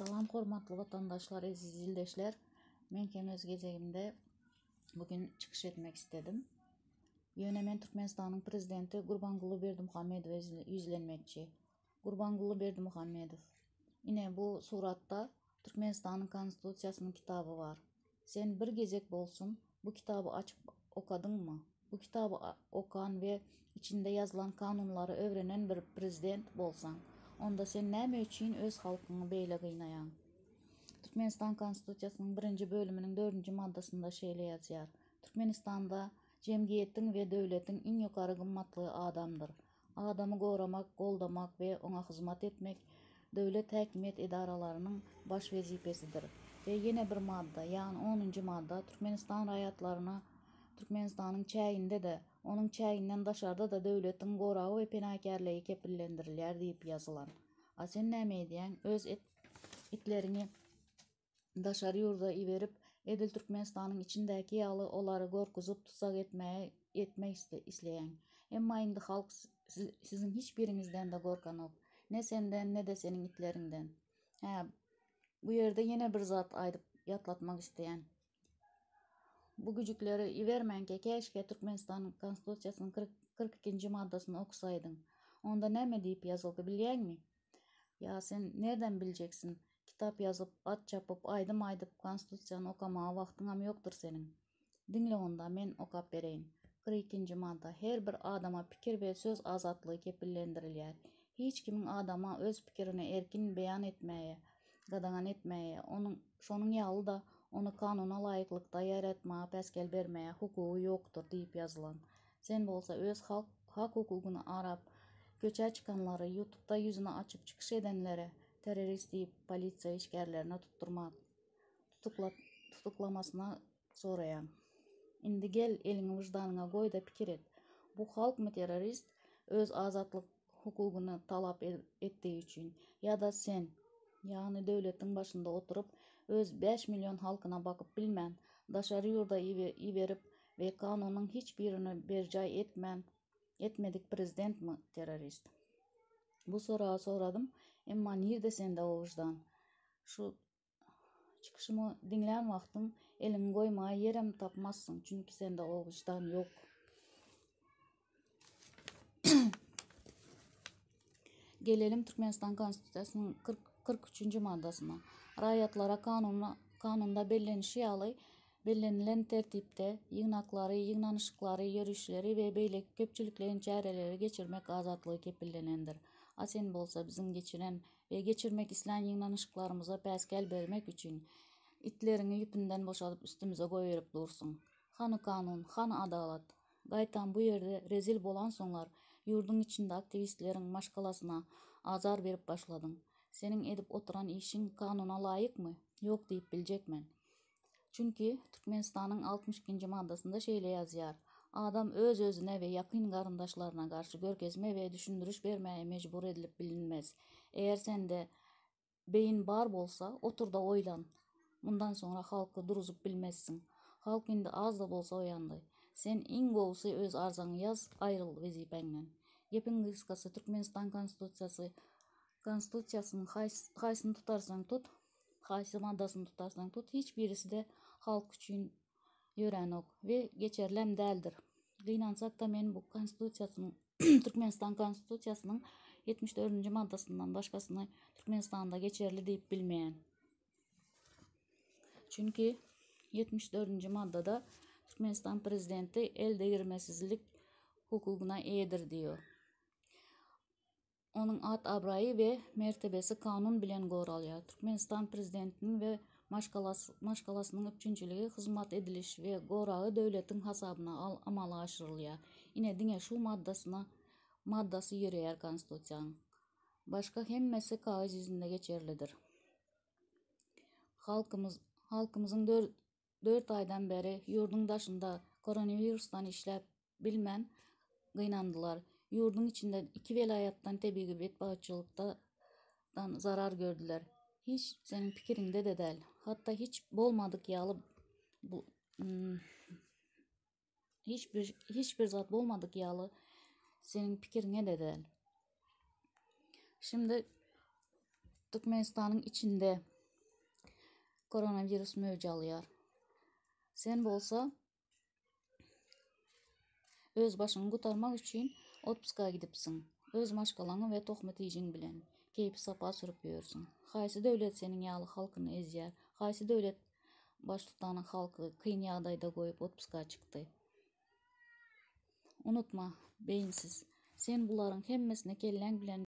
Salam hormatly watandaşlar, eziz ildeşler. Men hem öz gezegimde bugün çykyş etmek istedim. Ýöne men Türkmenistanyň prezidenti Gurbanguly Berdimuhamedowa ýüzlenmekçi. Gurbanguly Berdimuhamedow, ine bu suratda Türkmenistanyň Konstitusiýasynyň kitaby bar. Sen bir gezek bolsun bu kitaby açyp okadyňmy? Bu kitaby okan we içinde ýazylan kanunlary öwrenen bir prezident bolsaň, onda sen näme üçin öz halkyňy beýle gynaýaň? Türkmenistan Konstitusiýasynyň birinji bölüminiň dördünji maddasynda şeýle ýazýar, Türkmenistanda jemgyýetiň we döwletiň iň ýokary gymmatlygy adamdyr. Adamy goramak, goldamak we oňa hyzmat etmek döwlet häkimiýet edaralarynyň baş wezipesidir. We ýene bir madda, ýagny onunjy madda Türkmenistan raýatlaryna Türkmenistanyň çäginde-de, onuň çäginden daşarda-da döwletiň goragy we penakärligi kepillendirilýär diýip ýazylan. A sen näme edýäň? Öz itleriňi daşary ýurda iberip, edil Türkmenistanyň içindäki ýaly olary gorkuzyp tussag etmäge etmek isleýäň. Emma indi halk siziň hiç biriňizden-de gorkanok. Ne senden, ne-de seniň itleriňden. Hä, bu ýerde ýene bir zat aýdyp ýatlatmak isleýän. Bu güjükleri ibermänkä käşgä Türkmenistanyň Konstitusiýasynyň 42-nji maddasyny okusaýdyň. Onda näme diýip ýazylgy bilýäňmi? Ýa sen nerden biljeksin? Kitap ýazyp, at çapyp, aýdym aýdyp konstitusiýany okamaga wagtyňam ýokdur seniň. Diňle onda, men okap bereýin. 42-nji madda. Her bir adama pikir we söz azatlygy kepillendirilýär. Hiç kimiň adama öz pikirini erkin beýan etmäge, gadagan etmäge, onuň, şonuň ýaly-da, ony kanuna laýyklykda ýaýratmaga päsgel bermäge hukugy ýokdur diýip ýazylan. Sen bolsa öz halk hak-hukugyny arap, köçä çykanlary, ýutubda ýüzüni açyp çykyş edenlere terrorist diýip polisiýa işgärlerine tutdurmak, tutukla, tutuklamasyna soraýaň. Indi gel eliňi wyždanyňa goý-da pikir et. Bu halkmy terrorist öz azatlyk hukugyny talap etdigi üçin ýa-da sen, ýagny döwletiň başynda oturyp öz 5 million halkyna bakyp bilmän, daşary ýurda iberip we kanunyň hiç birini berjaý etmän etmedik prezidentmi terrorist? Bu soragy soradym, emma nirde sende o wyždan? Şu çykyşymy diňlän wagtyň eliňi goýmaga ýerem tapmazsyň, çünki sende o wyždan ýok. Gelelim Türkmenistan Konstitusiýasynyň 43-nji maddasyna. Raýatlara kanuna, kanunda bellenişi ýaly, bellenilen tertipde ýygnaklary, ýygnanyşyklary, ýörişleri we beýleki köpçülikleýin çäreleri geçirmek azatlygy kepillenendir. A sen bolsa biziň geçiren we geçirmek islän ýygnanyşyklarymyza päsgel bermek üçin itleriňi ýüpünden boşadyp üstümize goýberip dursuň. Hany kanun, hany adalat? Gaýtam bu ýerde rezil bolansoňlar, ýurduň içinde aktiwistleriň maşgalasyna azar berip başladyň. Seniň edip oturan işiň kanuna laýykmy? Ýok diýip biljek men. Çünki Türkmenistanyň 62-nji maddasynda şeýle ýazýar, Adam öz-özüne we ýakyn garyndaşlaryna garşy görkezme we düşündiriş bermäge mejbur edilip bilinmez. Eger sende Beýin bar bolsa, otur-da oýlan. Mundan soňra halky duruzyp bilmezsiň. Halk indi az-da bolsa oýandy. Sen iň gowusy öz arzaňy ýaz, aýryl wezipäňden. Gepiň gysgasy, Türkmenistan Konstitusiýasy Konstitusiýasynyň haýsyny tutarsaň tut, haýsy maddasyny tutarsaň tut, hiç birisi-de halk üçin ýöränok we geçerlem däldir. Gynansak-da men bu Konstitusiýasynyň Türkmenistan Konstitusiýasynyň 74-nji maddasyndan başgasyny Türkmenistanda geçerli diýip bilmeýän. Çünki 74-nji maddada Türkmenistan prezidenti el degirmesizlik hukugyna eýedir diýýär. Onuň at-abraýy we mertebesi kanun bilen goralýar. Türkmenistan Prezidentiniň we maşgalasynyň üpjünçiligi, hyzmat ediliş we goragy döwletiň hasabyna amala aşyrylýar. Ine, diňe şu maddasyna maddasy ýöreýär Konstitusiýanyň. Başga hemmesi kagyz ýüzünde geçerlidir. Halkymyz halkymyzyň dört aýdan bäri ýurduň daşynda koronawirusdan işläp bilmän gynandylar. Ýurduň içinde iki welaýatdan tebigy betbagtçylykdan zarar gördüler. Hiç seniň pikiriňde-de däl. Hatda hiç bolmadyk ýaly bu hiç bir hiç bir zat bolmadyk ýaly seniň pikiriňe-de däl. Şimdi Türkmenistanyň içinde. Koronawirus möwç alýar. Sen bolsa öz başyňy gutarmak üçin otpuska gidipsiň. Öz maşgalaňy we tohmy-tijiň bilen keýpi-sapa sürüp ýörsüň. Haýsy döwlet seniň ýaly halkyny ezýär? Haýsy döwlet baştutany halky kyn ýagdaýda goýup otpuska çykdy? Unutma, beýinsiz, sen bularyň hemmesine kelläň bilen.